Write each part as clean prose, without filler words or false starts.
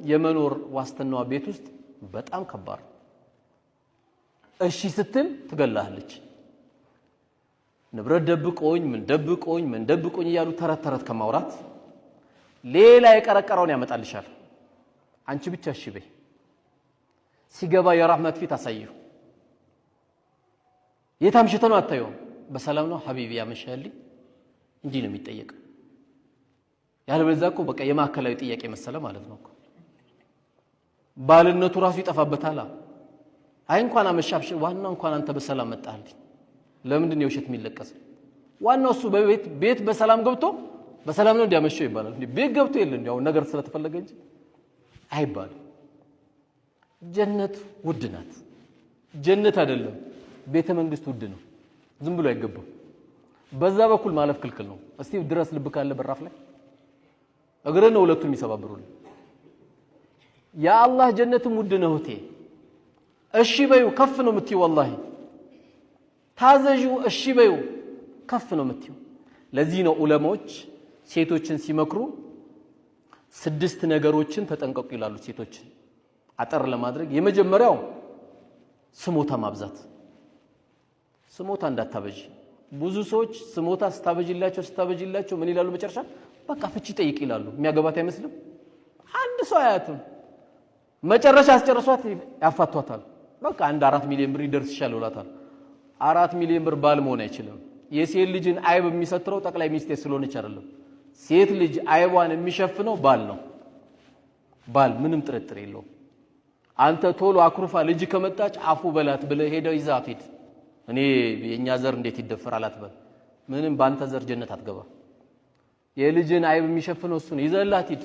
የመኖር ዋስትናዋ ቤት ውስጥ በጣም ከባድ ነው። እሺ ስትል ትገላለች። ንብረት ደብቆኝ ምን ደብቆኝ ምን ደብቆኝ እያሉ ተረት ተረት ከማውራት ሌላ የቀረቀረውን ያመጣልሻል። አንቺ ብቻ እሺ በይ። ሲገባ የራህመት ፊት አሳየው። የት አምሽተህ ነው አታየውም። በሰላም ነው حبيبي ያመሻልኝ እንዲህ ነው የሚጠየቀው። ያለበለዚያ እኮ በቃ የማዕከላዊ ጥያቄ መሰለ ማለት ነው እኮ። ባልነቱ ራሱ ይጠፋበታል። አይ እንኳን አመሻብሽ፣ ዋናው እንኳን አንተ በሰላም መጣህልኝ። ለምንድን ነው የውሸት የሚለቀሰው? ዋናው እሱ በቤት ቤት በሰላም ገብቶ በሰላም ነው እንዲያመሸው ይባላል። እንዴ ቤት ገብቶ የለ እንዲያው ነገር ስለተፈለገ እንጂ አይባልም። ጀነት ውድ ናት። ጀነት አይደለም ቤተ መንግስት ውድ ነው። ዝም ብሎ አይገባም። በዛ በኩል ማለፍ ክልክል ነው። እስቲ ድረስ ልብ ካለ በራፍ ላይ እግርህ ነው ሁለቱን የሚሰባብሩልህ። የአላህ ጀነትም ውድ ነው እህቴ። እሺ በዩ ከፍ ነው የምትይው። ወላሂ ታዘዢው፣ እሺ በዩ ከፍ ነው የምትይው። ለዚህ ነው ዑለማዎች ሴቶችን ሲመክሩ 6 ነገሮችን ተጠንቀቁ ይላሉ። ሴቶችን አጠር ለማድረግ የመጀመሪያው ስሞታ ማብዛት። ስሞታ እንዳታበዢ። ብዙ ሰዎች ስሞታ ስታበጂላቸው ስታበጂላቸው ምን ይላሉ መጨረሻ? በቃ ፍቺ ጠይቅ ይላሉ። የሚያገባት አይመስልም። አንድ ሰው አያትም። መጨረሻ አስጨርሷት ያፋቷታል። በቃ አንድ 4 ሚሊዮን ብር ይደርስሻል ይላታል። 4 ሚሊዮን ብር ባል መሆን አይችልም። የሴት ልጅን አይብ የሚሰትረው ጠቅላይ ሚኒስቴር ስለሆነች አይደለም። ሴት ልጅ አይቧን የሚሸፍነው ባል ነው። ባል ምንም ጥርጥር የለውም። አንተ ቶሎ አኩርፋ ልጅ ከመጣች አፉ በላት ብለህ ሄደው ይዛት ሂድ። እኔ የኛ ዘር እንዴት ይደፈራል አትበል። ምንም ባንተ ዘር ጀነት አትገባ። የልጅን አይብ የሚሸፍነው እሱ ነው። ይዘላት ሂድ።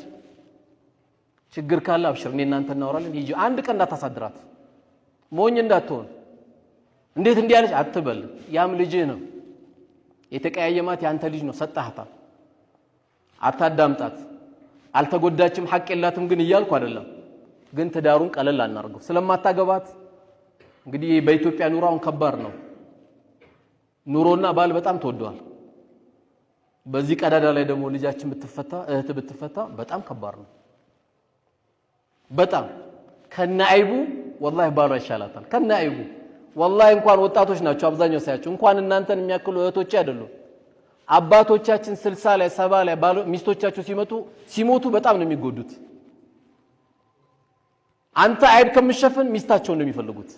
ችግር ካለ አብሽር፣ እኔ እናንተ እናወራለን። ሂጂ። አንድ ቀን እንዳታሳድራት፣ ሞኝ እንዳትሆን። እንዴት እንዲህ አለች አትበል። ያም ልጅህ ነው። የተቀያየማት ያንተ ልጅ ነው። ሰጣህታ። አታዳምጣት። አልተጎዳችም፣ ሐቅ የላትም ግን እያልኩ አይደለም። ግን ትዳሩን ቀለል አናርገው። ስለማታገባት እንግዲህ በኢትዮጵያ ኑሮ አሁን ከባድ ነው። ኑሮና ባል በጣም ተወደዋል። በዚህ ቀዳዳ ላይ ደግሞ ልጃችን ብትፈታ እህት ብትፈታ በጣም ከባድ ነው። በጣም ከነአይቡ ወላሂ ባሏ ይሻላታል። ከነአይቡ ወላሂ እንኳን ወጣቶች ናቸው አብዛኛው ሳያቸው እንኳን እናንተን የሚያክሉ እህቶቼ አይደሉም። አባቶቻችን 60 ላይ 70 ላይ ሚስቶቻቸው ሲሞቱ በጣም ነው የሚጎዱት። አንተ አይብ ከምሸፍን ሚስታቸውን ነው የሚፈልጉት።